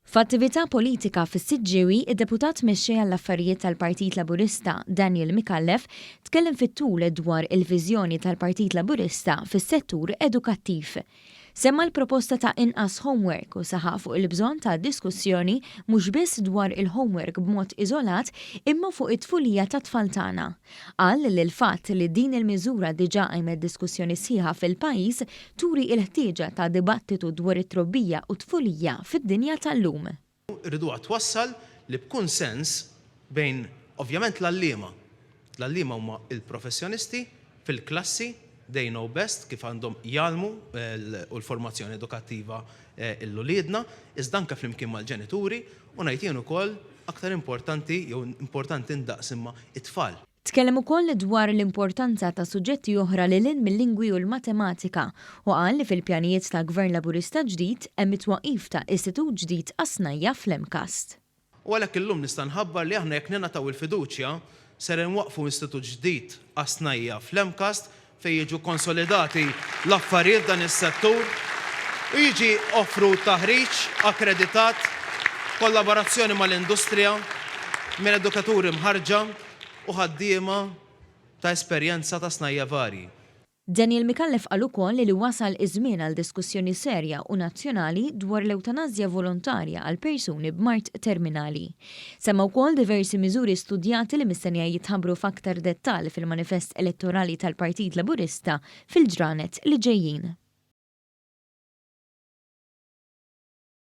F'attività politika fis-Siġġiewi, id-Deputat Mexxej għall-Affarijiet tal-Partit Laburista, Daniel Micallef, tkellem fit-tul dwar il-viżjoni tal-Partit Laburista fis-settur edukattiv. Semma l-proposta ta' inqas homework u saħaq fuq il-bżonn ta' diskussjoni mhux biss dwar il-homework b'mod iżolat imma fuq it-tfulija tat-tfal tagħna. Qal li l-fatt li din il-miżura diġà qajmet diskussjoni sħiħa fil-pajjiż turi l-ħtieġa ta' dibattitu dwar it-trobbija u t-tfulija fid-dinja tal-lum. Irriduha twassal li b'kunsens bejn ovvjament l-għalliema. L-għalliema huma l-professjonisti fil-klassi, they know best kif għandhom jgħallmu u l-formazzjoni edukattiva 'l uliedna, iżda anke flimkien mal-ġenituri u ngħid jien ukoll aktar importanti jew importanti ndaqs imma it-tfal. Tkellem ukoll dwar l-importanza ta' suġġetti oħra lil hinn mil-lingwi u l-matematika u qal li fil-pjanijiet ta' Gvern Laburista ġdid hemm it-twaqqif ta' istitut ġdid għas-snajja' fl-MCAST. U għalhekk illum nista' nħabbar li aħna jekk ningħataw il-fiduċja ser inwaqqfu istitut ġdid għas-snajja' fl-MCAST fejn jiġu konsolidati l-affarijiet f'dan is-settur u jiġi offrut taħriġ akkreditat b'kollaborazzjoni mal-industrija minn edukaturi mħarrġa u ħaddiema ta' esperjenza ta' snajja' varji. Daniel Micallef qal ukoll li wasal iż-żmien għal diskussjoni serja u nazzjonali dwar l-ewtanażja volontarja għal persuni b'mard terminali. Semma wkoll diversi miżuri studjati li mistennija jitħabbru f'aktar dettall fil-manifest elettorali tal-Partit Laburista fil-ġranet li ġejjin.